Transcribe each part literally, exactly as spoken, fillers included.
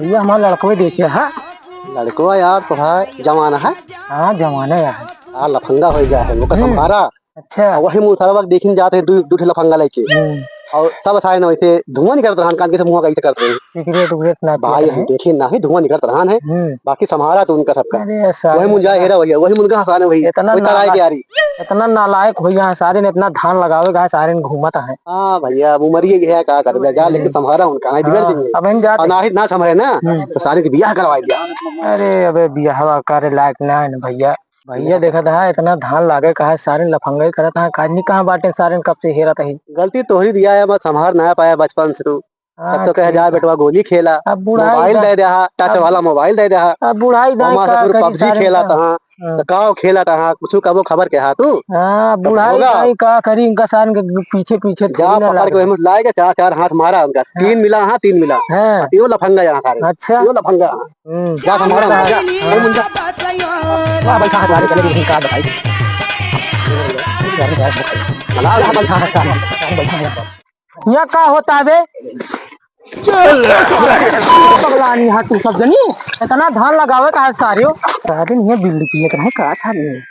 ये हमारा लड़कवे देखे है। लड़कवा यार, तो है जवान है। हाँ, जवान है यार। हाँ, लफंगा हो गया है, ओका हम्म। संभारा। अच्छा। और वही मुसरवा देखिन जात है, दू, दू ठे लफंगा लेके। हम्म। और सब सारे ना वैसे धुआं निकलत रहन, कान के से मुंह का ऐसे करते हैं। सिगरेट उगरेट ना भाई, पियत हम है। देखे ना ही धुआं निकलत रहन है। हम्म। बाकी संभारा तो उनका सबका। अरे, सारे वही मुंजा हेरा भैया, वही मुंजा हंसाने वही, इतना वही तराई नालायक, के आरी। इतना नालायक हो गया है, सारे ने इतना धान लगावे का है, सारे ने घूमत है। हाँ भैया, अब उमर ये है, का कर दे, जा, लेकिन हम्म। संभारा उनका, नहीं बिगड़ हाँ, जाएंगे। अब हम जाते और ना ही ना संभारे ना, हम्म। तो सारे के बियाह करवा दिया। अरे, अबे बियाहवा करे लायक ना है ना भैया। भैया देखत हा, इतना धान लागे का है, सारे लफंगाई करत हा, काजनी कहाँ बाटे, सारे कब से हेरत ही। गलती तोहरी दिया है, मत संभार ना पाया बचपन से तू। तब तो कहे, जा बेटवा गोली खेला, अब बुढ़ाई मोबाइल दा-, दे दे हा, टच अब, वाला मोबाइल दे दे हा। अब बुढ़ाई दाई मामा का ससुर करी, पबजी सारे खेला का। तहाँ, हाँ। तो काव खेला तहाँ, कुछ कबो खबर के हा तू? हाँ, तब बुढ़ाई होगा। दाई का करी, इनका सारे के पीछे पीछे जा थोड़ी ना पकड़ के लागल। वही लाए के चार चार हाथ मारा उनका, हाँ। तीन मिला, हाँ, तीन मिला। हाँ। तीनों लफंगा यहाँ सारे। अच्छा। तीनों लफंगा। हम्म। जा, संभारो ना, जा। हाँ। अरे मुंजा। वाह, बैठा है सारे, चले, लेकिन का बताई? चला, वाह, बैठा है सारे, बैठा है। यहाँ का होता है बे? पगलानी है तू सब जनी, इतना धान लगावे का है सारे हो? सारे नहीं बिल्ली पिए का है का सारे?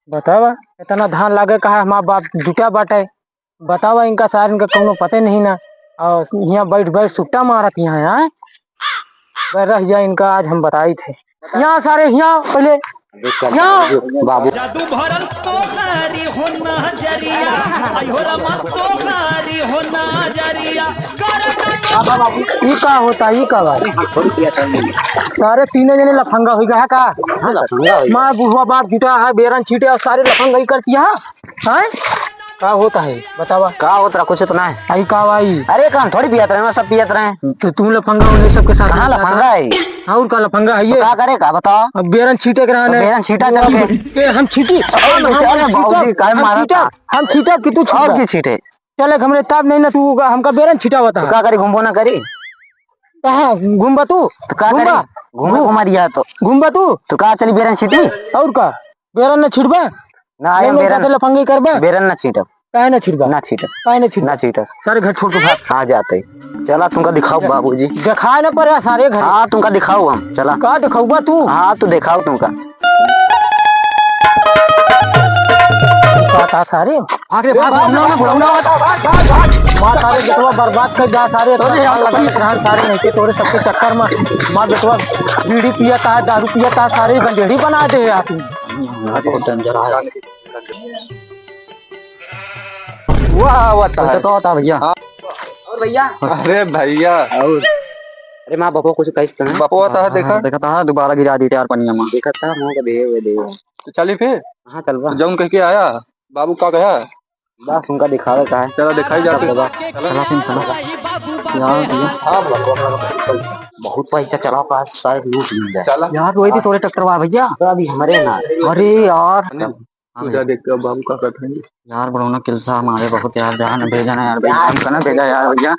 बतावा, इतना धान लागे का है, हमार बाप जुटा बाटे। बतावा, इनका सारन का कौनो पते नहीं ना। और हियाँ बैठ बैठ सुट्टा मारत हियाँ, आय? बे रह जा, इनका आज हम बताई थे। हियाँ सारे, हियाँ पहले, हियाँ। बाबू। जादू भरल तोहारी हो नजरिया, आई हो रमा तोहारी हो नजरिया। ई का होता, ई का बात? सारे तीनों जने लफंगा हो गया है का? हाँ, लफंगा हो गया। माँ बुढ़वा बाप जुटा है, बेरन छीटे और सारे लफंगा ही करती है। हैं? का होता है? बतावा। का होत रहा? कुछ तो ना है। आई का भाई? अरे, काम थोड़ी पियत रहे, सब पियत रहे। तो तू लफंगा उन्हें सबके साथ कहाँ लफंगा है? और का लफंगा है ये? का करे का बताओ? अब बेरन छीटे के रहने। तो बेरन छीटा करके। के हम छीटी। अरे, हम, अरे, हम बाबूजी, छीटब, काहे हम मारत छीटब, था? हम छीटब कि तू और छीटबा? की छीटे? चले, हमरे ताब नहीं ना, तू हमका बेरन छीटा बता। तो का करी, घूमबो ना करी? कहाँ घूमबा तू? तो का करी? घूमबा? घूमे घूम। घुमा दिया तो। घूमबा तू? तो का चली बेरन छीटी? और का? बेरन न छिड़बा? ना, हम बेरन बेरन, लफंगे करबा? बेरन न छीटब। काहे न छिड़बा? ना छीटब। काहे न छिड़बा? ना छीटब। सारे घर छोड़ के भाग। हाँ, जाते। चला, तुमका दिखाओ बाबूजी। दिखाए न पड़े सारे घर। हाँ, तुमका दिखाओ हम। चला। का दिखाऊबा तू? हाँ, तू दिखाओ तुमका। का, का सारे? भाग रे, भाग, भाग, भाग, भाग, भाग, भाग। माँ सारे बेटवा बर्बाद कर जा सारे, अरे यार, लगा के रहन सारे नहीं के तोरे सबके चक्कर में। माँ बेटवा बीड़ी पिया था, दारू पिया था, सारे गंजेड़ी बना दे यार। बहुत डेंजर है। वाह, वाह, तो, तो, तो, तो भैया। हाँ। और भैया? अरे भैया। और? अरे माँ, बपो कुछ कहिस तो ना। बपो आता है, हाँ, देखा? हाँ, देखा था, दोबारा गिरा दी यार पनिया में। देखा था, माँ का देवे, देवे। तो चली फिर? हाँ, चलवा। जौन कह के आया, बाबू का कहा? बस उनका दिखावे का है। चला दिखाई जाते। चला। चला तुम, चला। यार भैया। हाँ, बाबू, बहुत पैसा चला पास, सारे लूट लिए। चला। यार, रोई थी तोरे ट्रैक्टर वाला भैया। तो अभी हमारे ना। अरे यार। अनिल, तू जा देख के बाबू का कहते हैं। यार, बड़ौना किलसा हमारे बहुत यार, जान भेजा ना यार, भैया, हमका ना भेजा यार, भैया।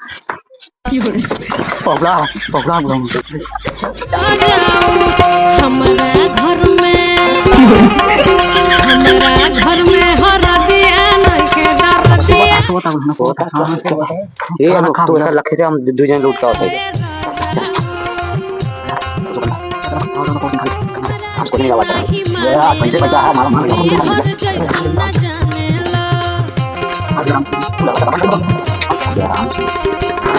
पगला, पगला, बड़ौना। हमरा घर में, हमरा घर में हरदिया नइखे दरदिया। सोता, सोता, सोता, सोता। ए, हम तू ऐसा लखे थे, हम दू जन लूट का होते। हमको नहीं लगा था। ये आप पैसे पैसा है, हमारा मन लगा।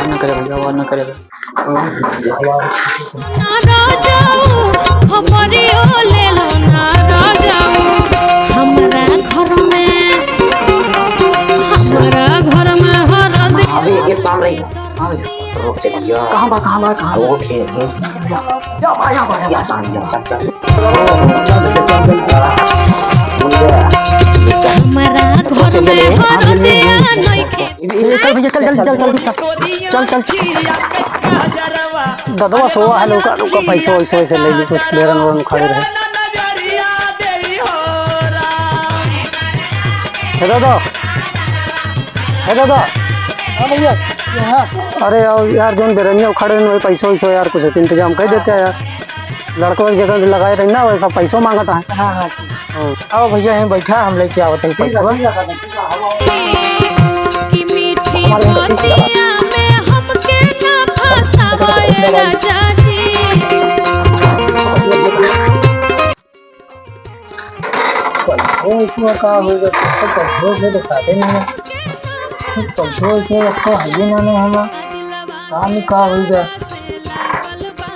ना करे भैया, वो ना करे। ना रह जाऊ, हमरी ओ ले लो, ना रह जाऊ। हमरा घर में, हमरा घर में हरद अबे, एक काम रही। हाँ भैया। रोक चलिया। कहाँ बा, कहाँ बा, कहाँ बा? वो खेत है। या बा, या बा, या बा। या बा, या बा, सब चल। चल, चल, चल, चल। हमरा घर में हरदिया नइखे। ए, चल भैया, चल, जल्दी, चल, जल्दी, चल। चल, चल, चल। ददवा सोवा है, लौका, लौका, पैसो, वैसो, वैसे ले ली, कुछ बेरन, वेरन उखाड़े रहे। हे दादा, हे दादा। हाँ भैया, यहाँ। अरे आओ यार, जौन बेरनिया उखाड़े रहे, वही पैसो, वैसो यार, कुछ इंतजाम कर देते हैं यार। लड़कों एक जगह लगाए रही ना, वैसा पैसो मांगता है। हाँ, हाँ, ठीक। हाँ। आओ भैया, यहीं बैठा, हम लेके आवत हैं पैसा। कि मीठी मोतिया में हमके ना राजा जी। पैसवा, इसमें का होइगा? तो पैसवा से दिखाते नहीं है। तो पैसवा इसमें रखो, है ही ना, नहीं हमार। काम का होइगा?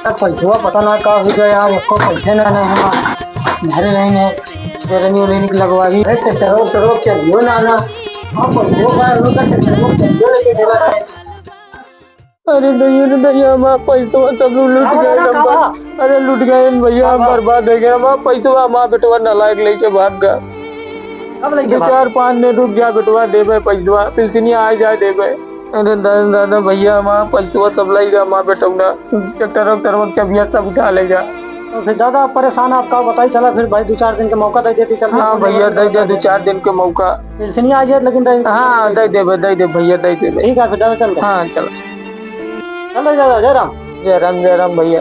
तो पैसवा पता ना का होइगा यार, रखो पैसे ना, नहीं हमार। घरे नहीं है, जरनी उरनी लगवा दी। अरे, ट्रैक्टरो, ट्रैक्टरो चलियो ना, ना। हाँ, पैसवा का होइगा, ट्रैक्टरो चलियो लेके चला है। अरे दैया रे दैया, हमार पैसवा सब लूट गए। अरे लूट गए भैया, हम बर्बाद हो गए। हमार पैसवा, हमार बेटवा नालायक लेके भाग गया। कब लेके दो भाग? चार पाँच दिन रुक जा बेटवा, देबे पैसवा, पिलसिनिया आ जाए देबे। अरे दादा, दादा भैया, हमार पैसवा सब ले गया, हमार बेटवा ट्रैक्टर वैक्टर चबिया सब उठा ले गया। तो फिर दादा, आप परेशान, आप का बताई, चला फिर भाई, दो चार दिन के मौका दे देती, चल। हाँ भैया, दे दे दो चार दिन के मौका। पिलसिनिया आ जाए लेकिन दे। हाँ, दे देबे, दे दे भैया, दे देबे। ठीक है फिर दादा, चल। हाँ, चलो। चलो दादा, जय राम। जय राम, जय राम भैया।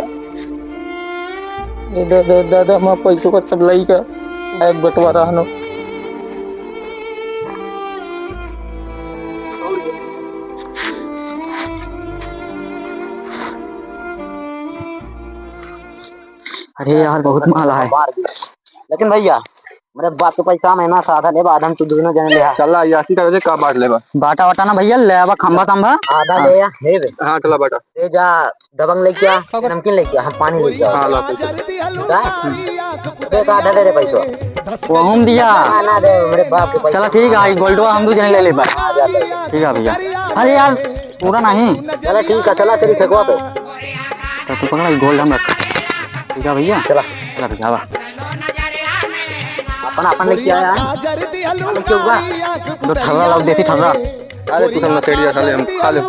ये दे दे दादा, हमार पैसवा सब लइका, एक बेटवा रहनो। अरे यार, बहुत माल है। लेकिन भैया, मेरे बाप के पैसा में ना साधा लेबा, आधा हम तू दोनों जने ले आ। चला, यासी का वजह का बांट लेबा? बाटा वाटा ना भैया, ले आवा खंभा तंभा। आधा हाँ। ले आ, हे बे। हाँ, चला बाटा। ले जा, दबंग लेके आ, नमकीन लेके आ, हम पानी लेके आ। हाँ, ला पैसा। का? दे का आधा दे रे पैसा। वो हम दिया। ना, ना दे, मेरे बाप के पैसा। चला ठीक है, ई गोल्डवा हम दो जने ले लेबा। हाँ, जा, ले। ठीक है भैया। अरे यार, पूरा नहीं। चला ठीक है, चला, चली फेंकवा पे। तो तू पकड़ा, ई गोल्ड हम रख। ठीक है भैया। चला। चला भैया, आवा। अपन, अपन लेके आया। अपन क्यों हुआ? दो ठर्रा लाओ, देसी ठर्रा। अरे तू सब नशेड़िया साले, हम खा ले।